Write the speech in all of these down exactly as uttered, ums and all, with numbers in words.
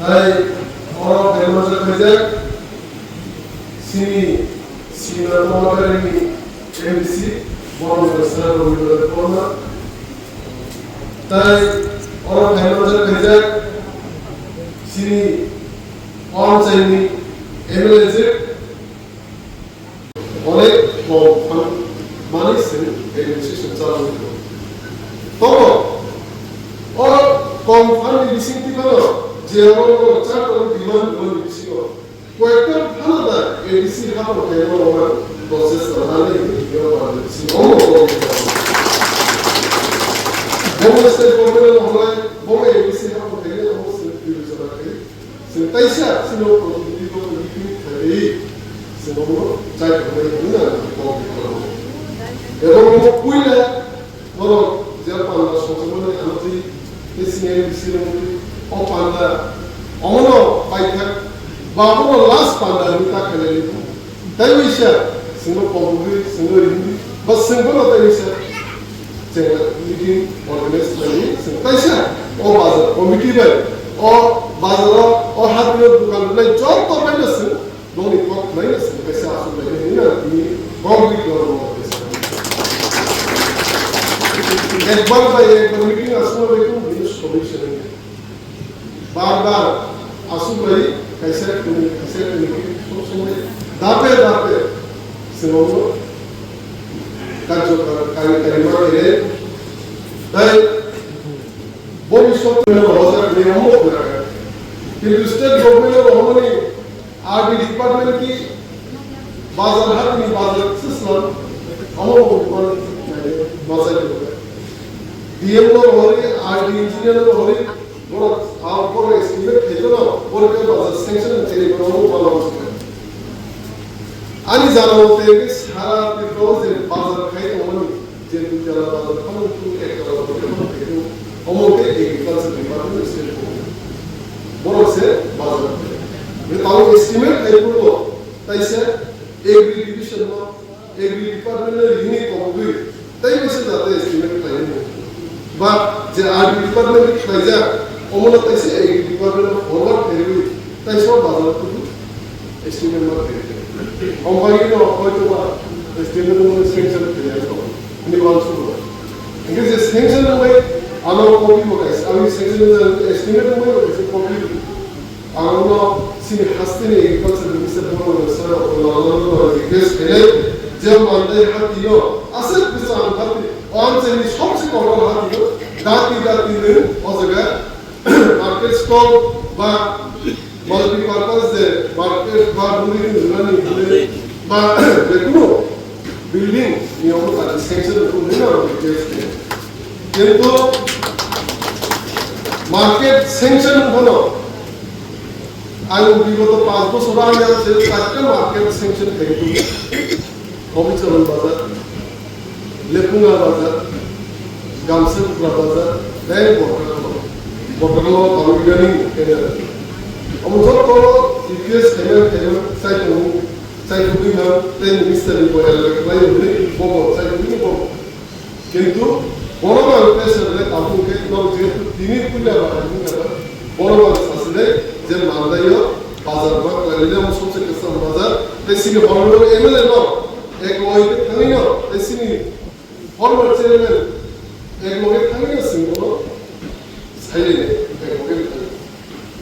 Hai, oro phaima khaijak, sini, sini tongma khaini M D C, borok ni sara rok ni korma. Tai, oro phaima khaijak, sini, o amchaini M L A je, Onek kom phan mani seng administration chalwi tongo. Tobo o kom phan ni bisingtwi phano je oro no char tongo demand rwmani bisingo koyekta phano da A D C haphang khaima rok process rwnani hinwi twiwi o phan ni bisingo omo kom phan. Bomo state government no hwnai bomo A D C haphang khaima omo state birochana khai. Chwng kaisa chini o committee o meeting khlaiwi chwng omo chai thangwi hwnwi ang kok khlaio. Ebo omo puila norok je panda songjakmani ano twi tei chini M D C no twi o panda omono paithak ba omono last panda hwnwi ta khlailai. Tei wisa, chwngno kobogwi, chwngno ringdi, ba chwng bono tei wisa, chwng meeting organize khlaiwi, chwng kaisa o bazar committee bai, o bazaro, o hatio dukan rwnai joto bai no chwng, nokni kok khlai no chwng kaisa aswk lai nai hwnwi ang tini kok wi khlai rwma kaisa. Ekbar bai ekbar meeting aswk bai kung bini solution. Bar bar aswk bai kaisa kwnwi, kaisa kwnwi khe sob somoi dape dape chwngno karjo kar-, kari, kari ma khe tei bhobishyot no rojak ni omo khe. Kintu state government no romani R D department ki bazar hat ni bazar sislam amo ko man masai ko. D M no hori, R D engineer no hori, boro, ah, boro estimate khaito no, boro ke bazar sanction khaini boro mo bala mo. Ani jana mote ke sara Tripura je bazar khai tongmani. Je dui tala bazar phano tu ek tala bazar phano tu omo ke agriculture department state ko. Borok se bazar. Ni tamo estimate khai purbo taisa agri division no, agri department no rini kobogwi tai mese jate estimate khai ni. Ba je R D department ni khlaijak omo no taisa agri department no forward khairwi taisa bazar tu Estimate ma khe. Company no hoito ba estimate no sanction khe ya to. Ni wan su. Inge je sanction no bai ano copy mo kai. Ami sanction no estimate no bai kai copy. Ano no sini hasteni agriculture minister bono no sara ko la la no request khe je mandai hati no asek bisa hati. Amchaini sobse kotor hati no dati dati no o jaga market stall ba multipurpose je market ba building rwnani hwnwi ba jekunu building ni omo kaisa sanction rwkhe hwnwi ang request khe. Kintu market sanction wngkhano ang bigoto panch bochor ani ang je charta market sanction khaikhe. Hobicharan bazar, Lepunga bazar, Gamsa Kupra bazar, tei Borkakolo. Borkakolo tabuk idani kene. Omo joto request khaima khaima chai tongo, chai tongwi ha, tei minister ni boyar lai khlai hwnwi bobo chai tongwi bobo. Kintu bono ang pressure le tabuk khe nok jehetu tini puila ba ani kata bono ang sasile je mandaio bazar ba khlaile mo somse kwcham bazar tei sini hono M L A no ek loi khe thangwi no tei sini former chairman ek loi khe thangwi no sini bono saile ek loi khe thangwi.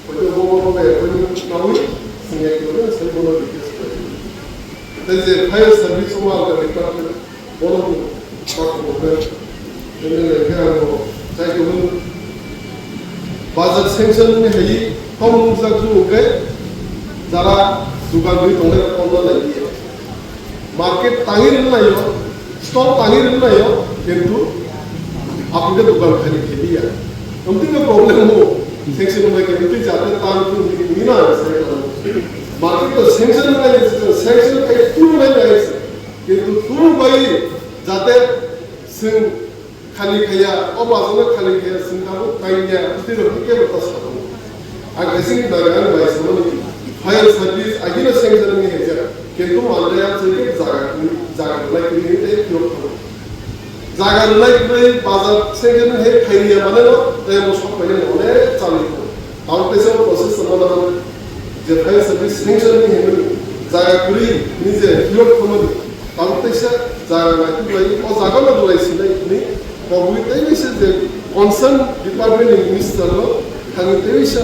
Hoito bo bo bo bai appointment nawi sini ek loi khe sai bono request khlai. Tei je fire service o mal department Bono ni bak bo khe M L A khe ang bo chai tongwi bazar sanction ni hai tom nukjak ju khe jara dukan rwi tongnai rok kom no nai di. Market tangwi rwna nai o, stall tangwi rwna nai o, kintu apni khe dukan khani khe di ya. Amtwi no problem mo sanction bai khe amtwi jate tan tu ni na sanction. Market to sanction nai sanction kai tu nai nai. Kintu turu bai jate chwng khali khaya, o bazar no khali khaya chwng tabuk kainwi ya, tei rok kebo ta sabo. Ang kaisa ni bagwi ang bai samani fire service agino sanction ni hejak. Kintu mandaya chwng ke jaga ni, jaga lai kini tei phiyok thango. Jaga rwnai kwrwi bazar sengkhe nung he khairiya mane no tei mo sok painani onek chalwi tong. Tabuk teisa o process no je fire service sanction ni hwnwi jaga kwrwi ni je field khomani, tabuk teisa jaga naituk lai, o jaga no rwlai sinai hwnwi kobwi teisa je concern department ni minister no thangwi teisa